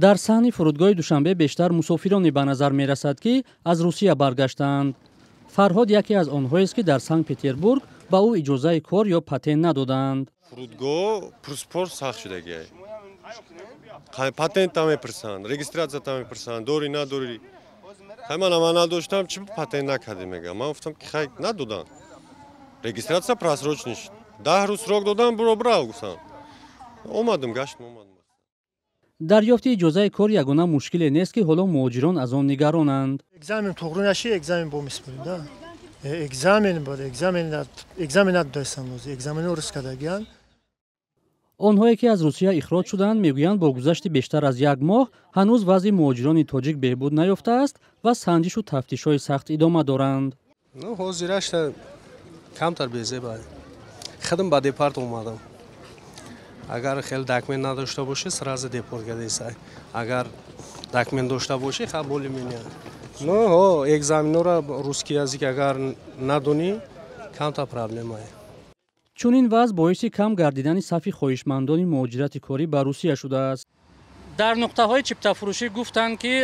Дар саҳни фурудгоҳи Душанбе бештар мусофироне ба назар мерасад, ки аз Русия баргаштаанд. Фарҳод яке аз онҳоест, ки дар Санкт Петербург ба ӯ иҷозаи кор ё патент надодаанд. Фурудгоҳ пурспор сахт шудагиай. Патента мепурсанд, регистрацията мепурсанд, дорӣ, надорӣ. Хай, мана ман надоштам, чӣ патент накардем, мегам. Ман гуфтам, ки хай, надоданд. Регистрация просрочный шуд. 10 рӯз срок додам, буро, брав, гуфтам. Омадам, гаштам, омадам. Дарёфти иҷозаи кор ягона мушкиле нест, ки ҳоло муҳоҷирон аз он нигаронанд. Экзамен туғрӣ наши, экзамен бо меспорим да. Экзамен бод, экзамен надодастан, экзамени урус кардагиян. Онҳое ки аз Русия ихроҷ шуданд, мегӯянд, бо гузашти бештар аз як моҳ ҳанӯз вазъи муҳоҷирони тоҷик беҳбуд наёфтааст ва санҷишу тафтишҳои сахт идома доранд. Ну, ҳозирашта камтар безеба. Худам ба депорт омадам. Агар хеле документ надошта бошӣ, сразу депорт кардесай. Агар документ дошта бошӣ, ха, более-менее. Ну ҳо, экзаменора русский язык агар надонӣ, камтар проблемае. Чунин вазъ боиси кам гардидани сафи хоҳишмандони муҳоҷирати корӣ ба Русия шудааст. Дар нуқтаҳои чиптафурӯшӣ гуфтанд, ки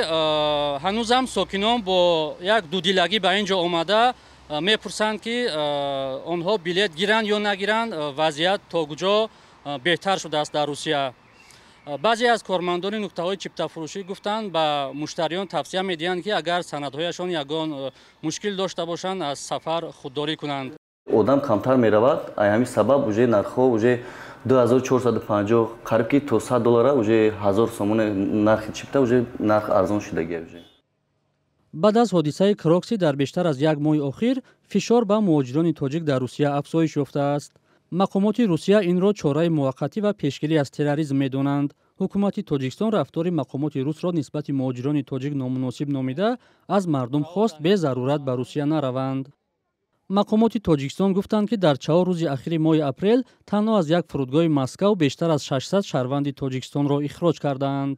ҳанӯзам сокинон бо як дудилагӣ ба ин ҷо омада мепурсанд, ки онҳо билет гиранд ё нагиранд, вазъият то куҷо беҳтар шудааст дар Русия. Баъзе аз кормандони нуқтаҳои чиптафурӯшӣ гуфтанд, ба муштариён тавсия медиҳанд, ки агар санадҳояшон ягон мушкил дошта бошанд, аз сафар худдорӣ кунанд. Одам камтар меравад, ай ҳамин сабаб уже нархҳо уже 2450, қариб ки то 100 доллара, уже 1000 сомоне нархи чипта, уже нарх арзон шудагия уже. Баъд аз ҳодисаи Крокус дар бештар аз як моҳи охир фишор ба муҳоҷирони тоҷик дар Русия афзоиш ёфтааст. Мақомоти Русия инро чораи муваққатӣ ва пешгирӣ аз терроризм медонанд. Ҳукумати Тоҷикистон рафтори мақомоти русро нисбати муҳоҷирони тоҷик номуносиб номида, аз мардум хост, безарурат ба Русия нараванд. Мақомоти Тоҷикистон гуфтанд, ки дар 4 рӯзи ахири моҳи апрел танҳо аз як фурудгоҳи Москав бештар аз 600 шаҳрванди Тоҷикистонро ихроҷ кардаанд.